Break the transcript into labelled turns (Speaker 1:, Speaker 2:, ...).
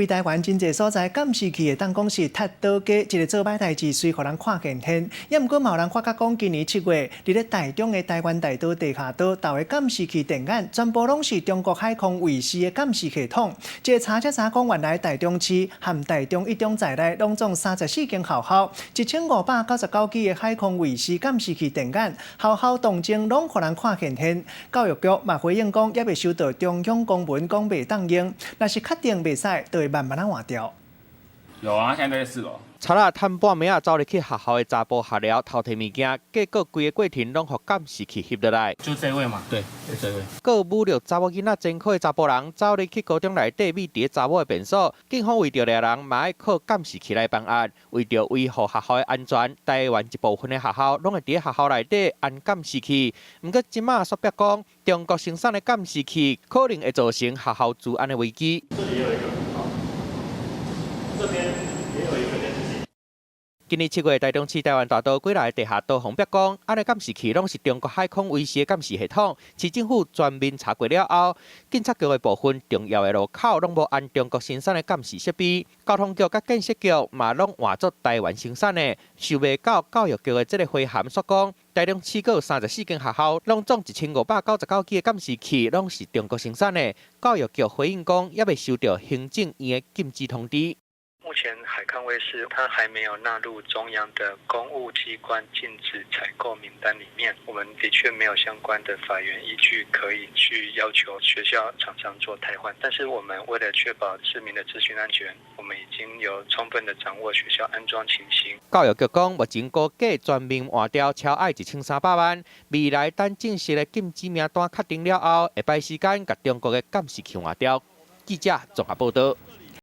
Speaker 1: 規台灣真濟所在監視器會當講是踢倒街，一个做䆀代誌，隨予人看見現。也毋過嘛有人發覺講，今年7月，佇咧台中的台灣大道地下道投的監視器電眼，全部攏是中國海康威視的監視系統。這個查才知講，原來台中市和台中一中在內，攏總34間學校，1599支的海康威視監視器電眼，學校動靜攏予人看見現。教育局嘛回應講，猶未收到中央公文，講袂當用，若是確定袂使，就會慢慢仔換掉。
Speaker 2: 有啊，現在在四樓。
Speaker 3: 賊仔趁半暝仔走入去學校的查埔學寮偷提物件，結果規个過程攏予監視器翕落來。
Speaker 2: 就這位嘛？對，就這位。
Speaker 3: 閣有侮辱查某囡仔前科的查埔人，走入去高中內底秘佇查某的便所，警方為著掠人，嘛愛靠監視器來辦案。為著維護學校的安全，台灣一部分的學校攏會佇學校內底安監視器。毋過這馬煞表講，中國生產的監視器可能會造成學校資安的危機。
Speaker 4: 這裡也有一個，好，這邊也有一個監視器。
Speaker 3: 今年7月，台中市台灣大道幾若个地下道予逼講，按呢監視器攏是中國海康威視的監視系統。市政府全面查過了後，警察局的部分重要的路口攏無安中國生產的監視設備，交通局佮建設局嘛攏換做台灣生產的。想袂到教育局的這个回函煞講，台中市閣有34間學校，攏總1599支的監視器攏是中國生產的。教育局回應講，猶未收到行政院的禁止通知。
Speaker 5: 目前海康威視它還沒有納入中央的公務機關禁止採購名單裡面，我們的確沒有相關的法源依據可以去要求學校廠商做汰換。但是我們為了確保市民的資訊安全，我們已經有充分的掌握學校安裝情形。
Speaker 3: 教育局講，目前估計全面換掉超愛1300萬，未來等正式的禁止名單確定了後，會排時間共中國的監視器換掉。記者綜合報道。